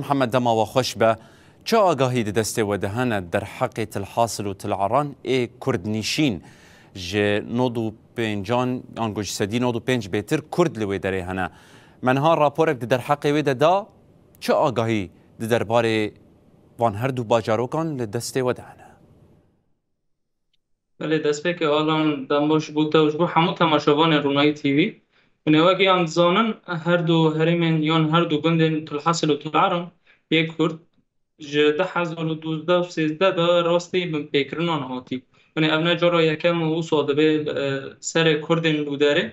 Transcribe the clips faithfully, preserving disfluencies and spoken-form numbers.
Mihemed, dema we xweş be. Çi agahî di destê we de hene derheqê Tilhasil û Tilaran ê Kurdnîşîn? Ji nod û pêncan, yan ku ji sedî nod û pênc bêtir Kurd li wê derê hene. Me niha raporek di derheqê wê de da. Çi agahî di derbarê van her du bacarokan li destê we de hene? Belê, destpêkê Alan, dem baş bo te û ji bo hemû temaşevanên Ronahî T V. Hûn ê wekî em dizanin, her du herêmên yan her du gundên Tilhasil û Tilaran yê Kurd ji du hezar û duzdeh û sêzdeh de rastî binpêkirinan hatî. Hûn ê ev ne cara yekem û wisa dibe, e, serê Kurdên li wê derê.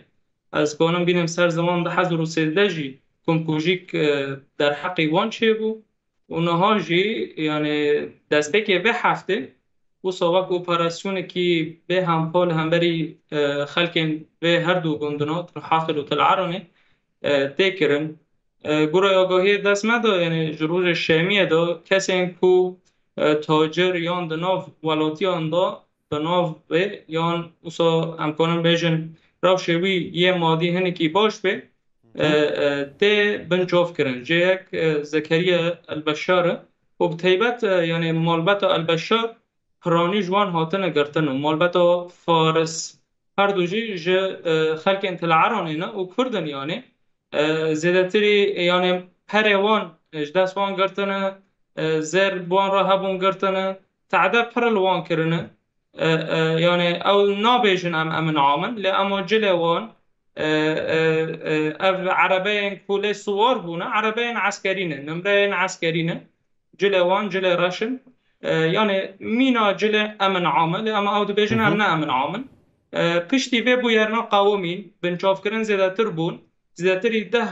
Ez kanim bînim ser ziman du hezar û sêzdeh jî komkujîk, e, derheqê wan çêbû. Û niha jî, yani, destpêkê vê heftê, wisa wek operasyonekî bê hempa li hemberî, e, xelkên vê her du gundina, Tilhasil û Tilaranê, e, tê kirin. E, gura agahiyê dest me de, yani, ji rojê şemiyê de kesên ku, e, tacir yan di nav welatiyan de, di nav vê yan wisa em kanin bêjin rewşê wî yê madî hinekî baş be, e, e, tê binçavkirin. Jê yek, e, Zekeriya Elbeşar e û bi taybet, e, yani malbeta Elbeşar piranî ji wan hatine girtin û malbeta Faris her du jî ji, e, xelkên Tilaranê ne û Kurd in yani. E, zêdetirî, e, yani perê wan, e, ji dest wan girtine, e, zêr bi wan re hebûn girtine, tade pir li wan kirine. E, e, yani ew nabêjin em emin amin, lê ema cilê wan, e, e, e, ev erebeyên ku lê siwar bûne, erebeyên eskerî ne, nimreyên eskerî ne. Cilê wan cilê reş in. E, yani mîna cilê emin amin, lê ema ew dibêjin em ne emin amin. E, piştî vê bûyerna qewimîn, binçavkirin zêdetir bûn, zêdetirî deh,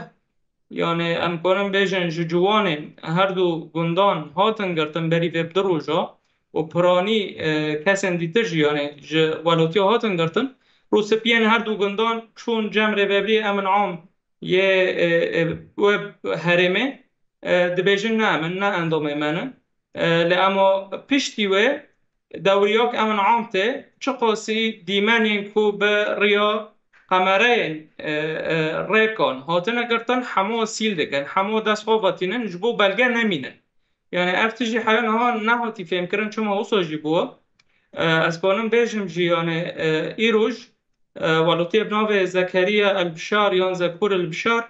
yani em kanin bêjin ji ciwanên her du gundan hatin girtin berî vê bi du roja û piranî, e, kesên dîtir jî, yani ji welatiya hatin girtin. Rûspiyên her du gundan çûn cem rêvebirî emin am yê, e, e, wê herêmê, e, dibêjin ne emin, ne endamê me ne. E, lê ema piştî wê dewriyak emin am tê, çiqasî dîmenên ku bi riya kamerayên, e, e, rêkan hatine girtin, hemû sîl dikin, hemû dest xwe vetînin, ji bo belge nemînin. Yani ev tijî heya niha nehatî fêmkirin, çima wisa jî bû. E, ez kanim bêjim jî, yani, e, îroj, e, welotiyê bi navê Zekeriya Elbişar yan Zekur Elbişar,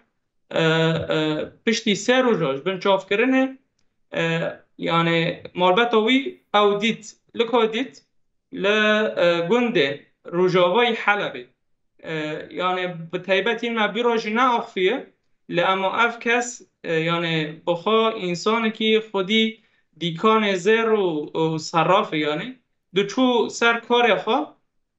e, e, piştî sê roja ji bin çavkirinê, e, yani malbeta wî ew dît, li ka dît li, e, gundê rojavayî Helebê. E, yani bi taybetî me bîra jî neaxifiye, lê ema ev kes, e, yani bi xwe însanekî xwedî dîkanê zêr û, û serrafê yani diçû ser karê xwe,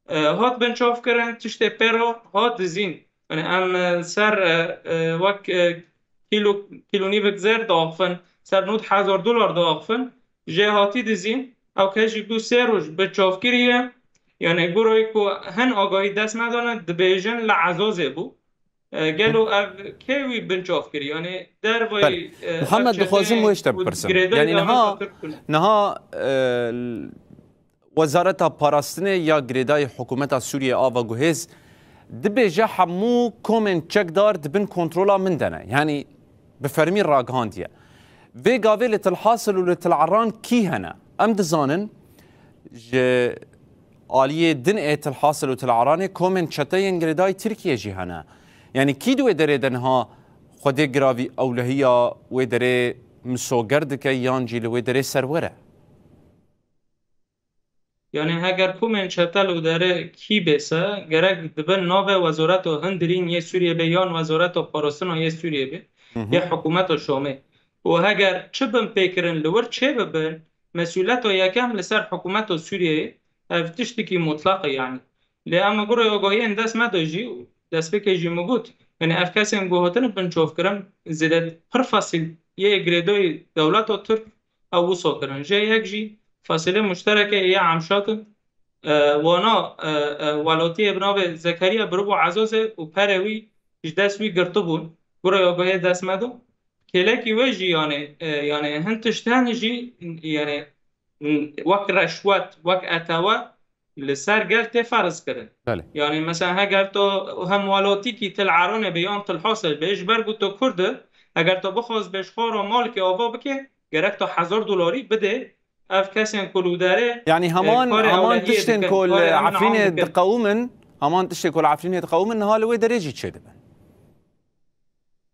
e, hat binçavkirin, tiştê pê re hat dizîn. Yani em, e, ser, e, e, wek, e, kîlo, kîlo nîvik zêr diaxifin, ser nod hezar dolar diaxifin, jê hatî dizîn, ew kes jî bû sê roj binçavkirî ye. Yani gurayê ku hin agahî dest me dane, dibêjin li Ezazê bû. E, gelo ev kê wî binçav kir? Yani dervayî, Belê. e, Muhammed, ev dixwazim çeteyên wê ji te ku bipirsim. Girêdayî Yani niha, daweta Tirk bûne. niha, e, Wezareta Parastinê ya girêdayî hikûmeta Sûriyê a veguhêz dibêje hemû komên çekdar di bin kontrola min de ne. Yani bi fermî ragihandiye. Vê gavê li Til Hasil û li Til Eran kî hene? Em dizanin ji aliyê din ê Til Hasil û Til Eranê komên çeteyên girêdayî Tirkiye jî hene. Yani kî di wê derê de niha xwedê giravî ewlehiya wê derê misoger dike yan jî li wê derê serwer e? Yani heger komên çete li wê derê kî bê se, gerek di bin navê Wezareta Hundirîn yê Sûriyê bê yan Wezareta Parastina yê Sûriyê bê, Hı hı. yê hikûmeta Şamê. Û heger çi binpêkirin li wir çê bibin, mesûleta yekem li ser hikûmeta Sûriyeyê, ev tiştekî mutlaq e yani. Lê em gurê agahiyên dest me de jî, destpêkê jî min got, yani ev kesên ku hatine binçavkirin zêde pir fesil yê girêdayî dewleta Tirk ew wisa kirin. Jê yek jî fesilê muştereke yê Emşat in. E, wana, e, e, welatiyê bi navê Zekeriya biribû Ezazê û perê wî ji dest wî girtibûn. Gurê agahiyê dest me de. Kêlekî wê jî yani, e, yani hin tişt hene jî yani, m, wek reşwet, wek etewe li ser gel tê ferz kirin. Belê. Yani mesela heger tu hem welatîkî Til Eranê be yan Til Hasil be, ji ber ku tu Kurd e, Eger tu bixwaz bê ji xwe re malkê ava bike, gerek tu hezar dolarî bide. Ev kesên ku li derê, Yanî e, heman karê heman ewlehiyê tiştên dikin, ku li karê emn am Efrînê dikin. diqewimin, heman tiştên ku li Efrînê diqewimin niha li wê derê jî çêdibin.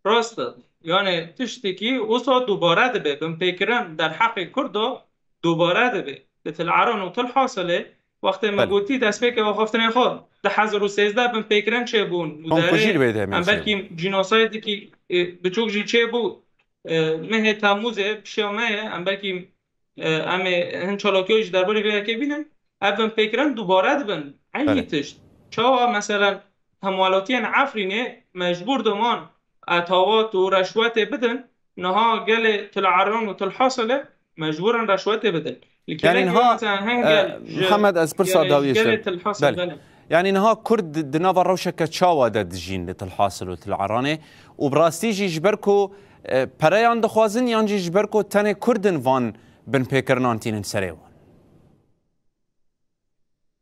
Rast e. Yani tiştekî wisa dubare dibe. Binpêkirin derheqê Kurdo dubare dibe. Li Til Eran û Til Hasilê, wextê me Belê. gotî destpêkê axaftinê xwe, du hezar û sêzdeh binpêkirin çêbûn. Û Komkujî derê li wê demê em çêbû. Belkî cînosaydekî, e, biçûk jî çêbû. E, mehê Temmûzê pişiya me ye, em belkî, e, em ê hin çalakiya jî derbarê vê yekê bînin. Ev binpêkirin dubare dibin. Eynî Belê. tişt. Çawa, meselen, hemwelatiyên Efrînê mecbûr diman etawat û reşwetê bidin, niha gelê Til Eran û Til Hasilê mecbûr in reşwetê bidin. Li Yanî kêlekê niha, mesela heng e, gel ji, Mihemed, ez pirsa gelê, dawiyê gelê şir. Til Hasil, Belê. belê. Yanî niha Kurd di nava rewşeke çawa de dijîn li Til Hasil û Til Eranê û bi rastî jî ji ber ku, e, pereyan dixwazin yan jî ji ber ku tenê Kurd in van binpêkirinan tînin serê wan?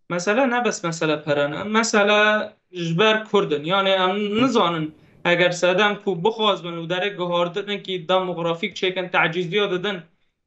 Mesele ne bes mesele pere ne. Mesele ji ber Kurd in. Yani em nizanin, eger sedem ku bixwazin û derê guhartinekî demografîk çêkin, tecîziya didin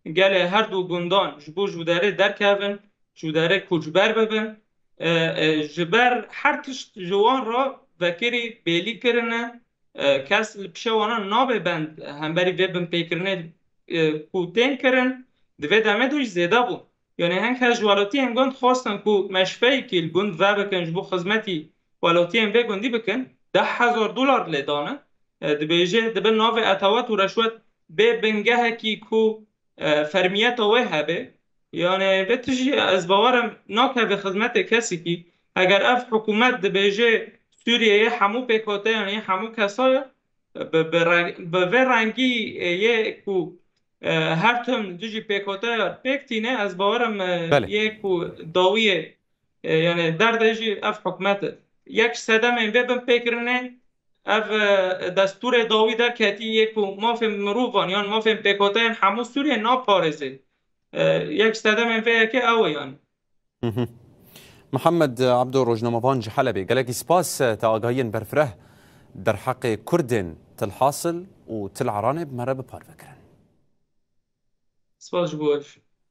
gelê her du gundan ji bo ji derê derkevin, ji derê koçber bibin. E, e, ji ber her tişt ji wan re vekirî bêlî kirine. E, kes li pişê wana nabe bend hemberî vê binpêkirinê, e, ku tên kirin, di vê demê de jî zêde bû. Yani heng kes ji welatiyên gund xwestin ku meşfeyekî li gund vebikin ji bo xizmetî welatiyên vê gundî bikin, deh hezar dolar lê dane. E, dibêje, dibe navê etawet û reşwet bê bingehekî ku, e, fermiyeta wê hebe. Yani vê tijî ez bawerim nakeve xizmetê kesekî. Eger ev hikûmet dibêje Sûriyeyê hemû pêkhateyan yê hemû kesa ye, bi, bi, re, bi vê rengî, e, yê ku, e, her tim dijî pêkhateya pêk tîne, ez bawerim, e, Belê. Yê ku dawiyê, e, yani derdê jî ev hikûmet e. Yek ji sedemên vê binpêkirinê ev, e, destûrê dawî derketî yê ku mafên mirovan yan mafên pêkhateyan hemû Sûriyê naparêze. E, yek ji sedemên vê yekê ew e yani. Mhm. Mihemed Ebdo, rojnamevan ji Helebê. Gelekî spas, e, te agahiyên berfireh derheqê Kurdên Til Hasil û Til Eranê bi me re bi parve kirin. Spas ji bo we.